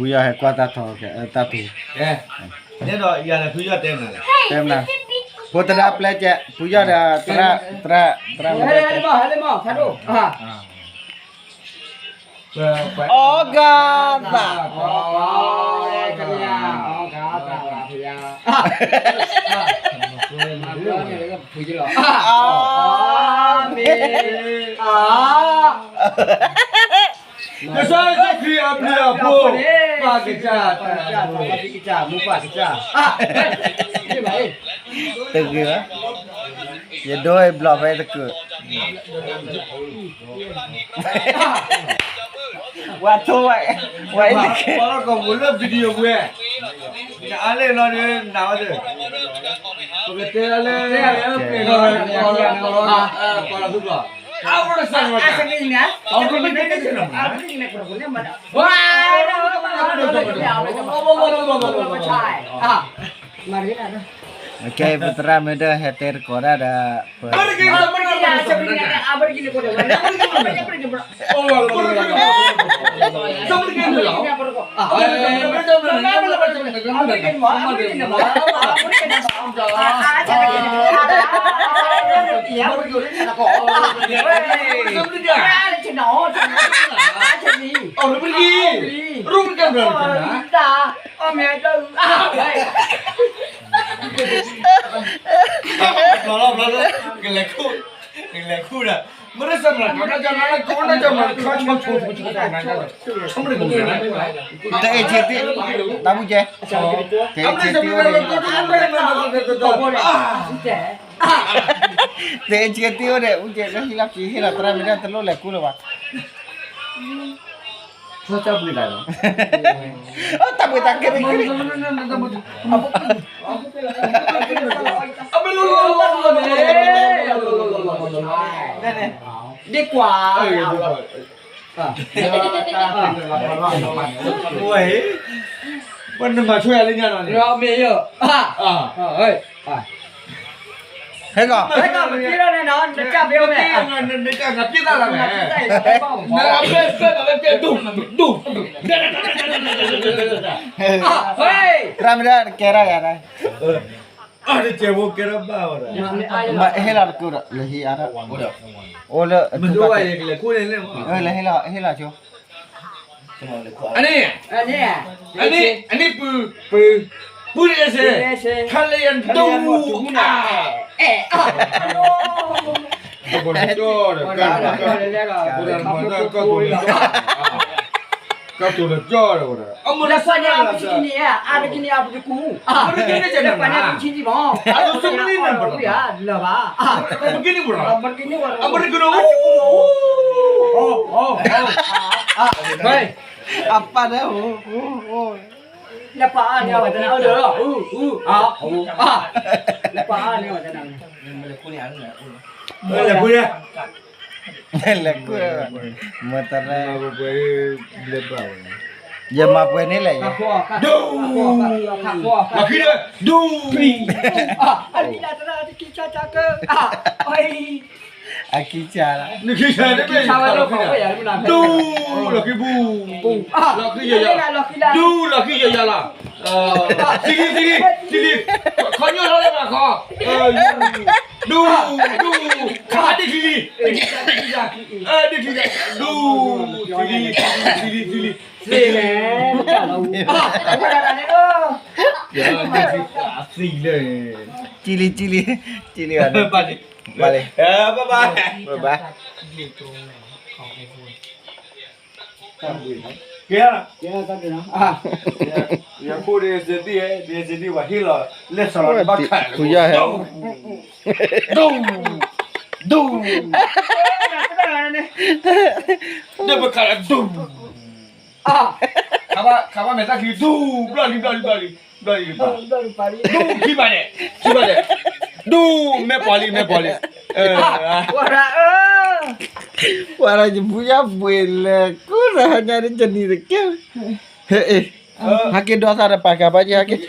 ဖုယီၢ်ဟဲကွၢ်တၢ်ထီ, တၢ်ထီ, တဲနၤ, ဖိသရၣ်ပျဲကဲ, ဖုယီၢ်ဒီး သရၣ်, သရၣ်, သရၣ်, အီကသး, ကစၢ်ယ့ၣ်ၡူးခရံာ်အဘျုးအဖှိၣ်, ပၢ်ကစၢ်, တဂ့ၤဘၣ်, ယဒိးအဘျီၣ်ဖဲတကုာ်, ဝဲထိဝဲ, ဝဲအံၤတက့ၢ်, ပှၤလၢကီၢ်ပူၤလၢ video ပူၤ, နအါလဲၣ်လီၤဒီး နဝဲသ့ၣ်, ပကတဲလၢ ပှၤလၢသူၣ်ဘျီၣ်, အဝဲသ့ၣ်, ကဲ ပသရၣ်မ့ၢ်ဒၣ်ဟဲတဲတကိးတၢ်ဒီး, ကလဲၤခူၣ်, ကလဲၤခူၣ်ဒီး, မ့ၢ်တၢ်စၢၤမုၢ်လၢ်, တအဲၣ်ဆ့တံၢ်, တၢ်မူကဲ, တအဲၣ်ဆ့တံၢ်အိၣ်ဒံး, တအဲၣ်ဆ့တံၢ်အိၣ်ဒံး, မူကဲ လၢဟံၣ်လီၢ်ခံ ဟ့ၣ်လီၤသရၣ်မ့ၢ်ဒၣ်တလိၣ်လဲၤခူၣ်လၢၤဘၣ်. တၢ်ဘှံးတၢ်ကဲ, ဒ့ကွၢ်, ဝဲ, ပနမၤဆိယၤလၢညါနီၤန့ၣ်, ဟဲကီး, ဟဲကီး, နကၢ်ဖဲန့ၣ်, နကၢ်နပျဲသၣ်လၢမဲာ်, နအပျဲသၣ်လၢပျဲဒိၣ်, ဒိၣ်, သရၣ်မ့ၢ်ဒၣ်ကဲထီၣ်ယၤ, တကဲဖိကဲထီၣ်ဘၣ်ဝဲဒီး, မ့ၢ်ဟ့ၣ်လီၤတကုာ်ဒီး လၢဟံၣ်အါထီၣ်, အိၣ်လၢ, လၢဟ့ၣ်လီၤဆိ အန့ၣ်, အန့ၣ်, အန့ၣ်ပူၤ, ပူၤ, ပူၤတအဲၣ်စ့, ခါလၢယၤဒိၣ်, အဲၣ်, ကီၢ်တိၤလၢကီၢ်, ကီၢ်တိၤလၢကီၢ်, အမ့ၢ်လၢပှၤန့ၣ်အပူၤတကူၣ်, လၢပှၤန့ၣ်အပူၤတကူၣ်, အမ့ၢ်တက့ၢ်န့ၣ်, လၢၤဘၣ်, အမ့ၢ်တက့ၢ်န့ၣ်, အပၢ်န့ၣ်, လၢပှၤန့ၣ်အဝဲတနၤ, လၢပှၤန့ၣ်အဝဲတနၤ, လဲၤကွၢ်, မတရၢ, ယမၤပှဲၤန့ၣ်လဲၣ်, ဒိၣ်, လီၤခံဒီး, ဒိၣ်, အခံဆါလီၤ, နခံဆါတဘ့ၣ်, ဒိၣ်, လီၤခံပူၤ, လီၤခံယၤယၤ, ဒိၣ်, လီၤခံယၤယၤလီၤ, သံလံ, သံလံ, သံလံ, ခီညိၣ်ထီၣ်လၢမၤခီ, ဒိၣ်, ဒိၣ်, ခါဒ့ချံလံ, ဒ့ချံ, ဒိၣ်, သံလံ, သံလံ, သံလံ, သံလံ, သံလံ, သံလံ, ကံလံ, ကံလံ, ကံလံ, ဘၣ်လံ, ဘၣ်လံ, ဘၣ်ဘၣ်, ကဲ, ယခိၣ်ဒ်စတံ, ဒ်စတံ ပှၤဟ့ၣ်လီၤ, လဲၤစလီၤဘၣ်ခး, ဖုယီၢ်ဟဲ, ဒိၣ်, ဒိၣ်, ဒိၣ်, ဒ်ပခးလၢဒိၣ်, ခးဘၣ်မဲာ်သၣ်ချံ, ဒိၣ်, ဘျီၣ်လံ, ဘျီၣ်လံ, ဘျီၣ်လံ, ဘျီၣ်လံ, ဒိၣ်, ခံဘၣ်ဒဲး, ခံဘၣ်ဒဲး, ဒိၣ်, မဲာ်ပှၤလံ, မဲာ်ပှၤလံ, ဝဲဒၣ်, ဝဲဒၣ်ယဖုယီၢ်ပှ့ၤလဲၤခူၣ်ဒီးဟါညါန့ၣ် ကနံၤတကဲ, ဟဲအံၤ, ဟဲက့ၤဒီသးဒီးပာ်ကၤဘၣ်ယဲဟဲက့ၤ,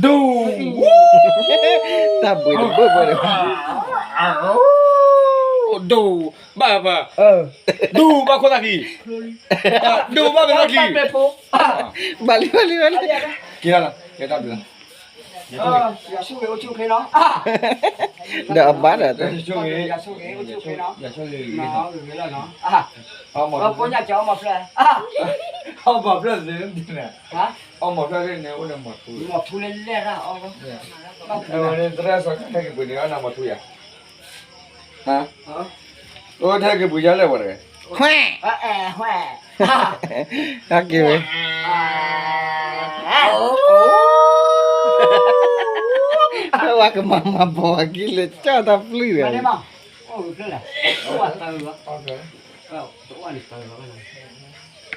ဒိၣ်, တၢ်ပှ့ၤတဘၣ်ဘၣ်ဒီး, ဒိၣ်ဘၣ်ပၢ်, ဒိၣ်ဘၣ်ခိၣ်သၣ်ခံ, ဒိၣ်ဘၣ်ပသၣ်ခံ, ဘၣ်လံ ဘၣ်လံ ဘၣ်လံ, က့ၤလီၤလီၤ ကဲတၢ်ဘျုးလီၤ, ဒီးအဘၣ်ဒီး, ယဆိၣ်ဂ့ၤ, ယဆိၣ်ဂ့ၤ, ယဆိၣ်ဂ့ၤ, ယဆိၣ်ဂ့ၤလီၤ, အီၣ်မီၢ်ဖျၢၣ်သ့, အီၣ်မီၢ်ဖျၢၣ်သ့န့ၣ်, အီၣ်မီၢ်ဖျၢၣ်သ့န့ၣ် အိၣ်ဒီးမီၢ်ထူ, မီၢ်ထူလဲၣ်လဲၣ်ဒၣ်အီၣ်, သရၣ်စီၤကဲက့ၤပှ့ၤန့ၣ် အီၣ်နၤမီၢ်ထူယၤ ဟါ, အိၣ်ထဲက့ၤပှ့ၤယါလဲၣ်ဝဲတဂ့ၤ, ခွဲ, ဟဲက့ၤဝဲ, ဝဲကမၤမၤဘီၣ်အကံလၢကၢ်တၢ်ပျုၢ်ဝဲ,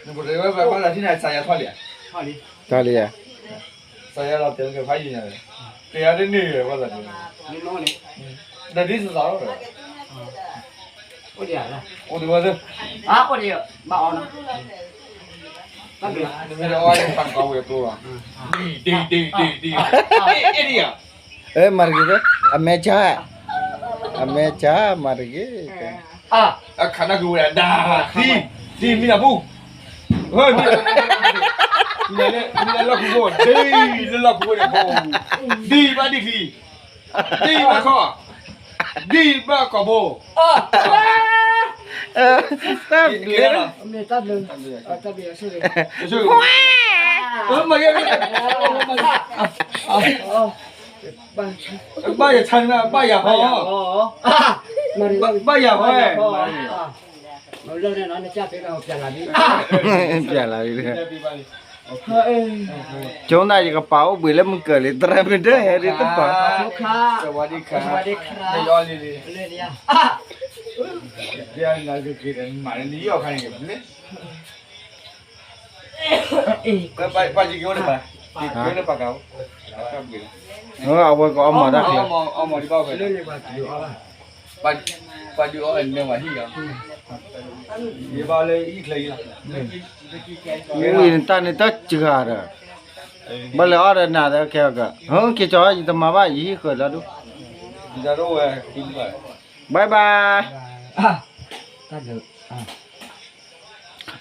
နပတဝဲဘၣ်ဘၣ်လၢထံၣ်န့ၣ် စးယၤထီၣ်လံ, ထီၣ်လံဧါ, စးယၤလီၤတဲာ်လၢကဖးယံၤညါ, တဲယၤတန့ၢ်ဝဲဘၣ်သးန့ၣ်, ဒီးဒ်သိးသိးလီၤ, အိၣ်ဒံးဝဲသ့, အိၣ်ဒံး, ဘၣ်အီၣ်နီၤ, နမ့ၢ်တအီၣ်န့ၣ် ပှၤကိးဝဲအကျိလီၤ, ဒ်, ဒ်, ဒ်, ဒ်, အဲၣ်ဒံးဧါ, အဲ မၤတဂ့ၤ, အမဲာ်ဆါ, အမဲာ်ဆါ မၤတဂ့ၤ, အခးနၢ်ကဝဲဒၣ်, ဒ်, ဒ်မံနၤပူၤ, မံလၢလီၢ်ခူဖိ, ဒ်လၢလီၢ်ခူဖိန့ၣ်, ဒ်ဘၣ်ဒ်ချံ, ဒ်ဘၣ်ခီၣ်, ဒ်ဘၣ်ကိာ်ဘိ, တၢ်ဘျုး, တၢ်ဘျုး, တၢ်ဘျုး, ဘၣ်ယၤဆါန့ၣ် ဘၣ်ယၤဟီ, ဘၣ်ယၤဟီ, ပျဲလီၤ, ကၠိနၤယကပာ်အိၣ်ဘှံးလၢမုၢ်ကၢၤလံ သရၣ်မုၣ်ဒၢဟဲဒ်တပာ်, အဝဲကအီၣ်မီၢ်တၢ်ချ့, ဝံၤနတၢ်န့ၣ်တၢ်စှၤဒီး, ဘၣ်လဲၤအီၣ်ဒီးနၤဒီးခဲအက, ဟက့ၤကၠီ ယတမၤဘၣ် ယဟံၣ်ဃၢၤလီၤဒူ, bye bye,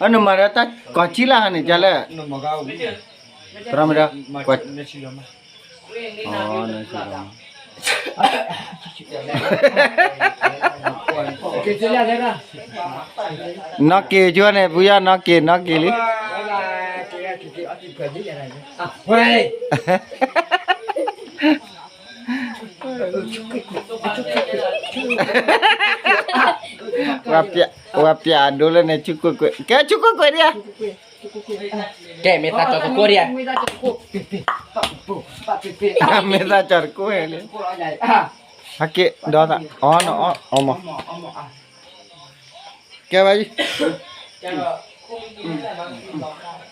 အနမၤဒီးတၢ်ကီၤကံလၢဟါန့ၣ် ကလဲၣ်, သရၣ်မုၣ်ဒၢ, နီၢ်က့ၤကၠိန့ၣ် ပူယီၢ်နီၢ်က့ၤ နီၢ်က့ၤလံ, ပှၤပျးဒိလၢန့ၣ် ဆူကွ့ၢ်ကွ့ၢ်, ကဲဆူကွ့ၢ်ကွ့ၢ်ဒံးဧါ, ကဲမ့ၢ်သးကၠီၤသကိးဒံးဧါ, မ့ၢ်သးကၠီၤသကိးဟဲလံ, ဟဲက့ၤဒီးသး, အီၣ်နအီၣ်အီၣ်မး, ကဲဘၣ်ယံၤ, ကဲဘၣ်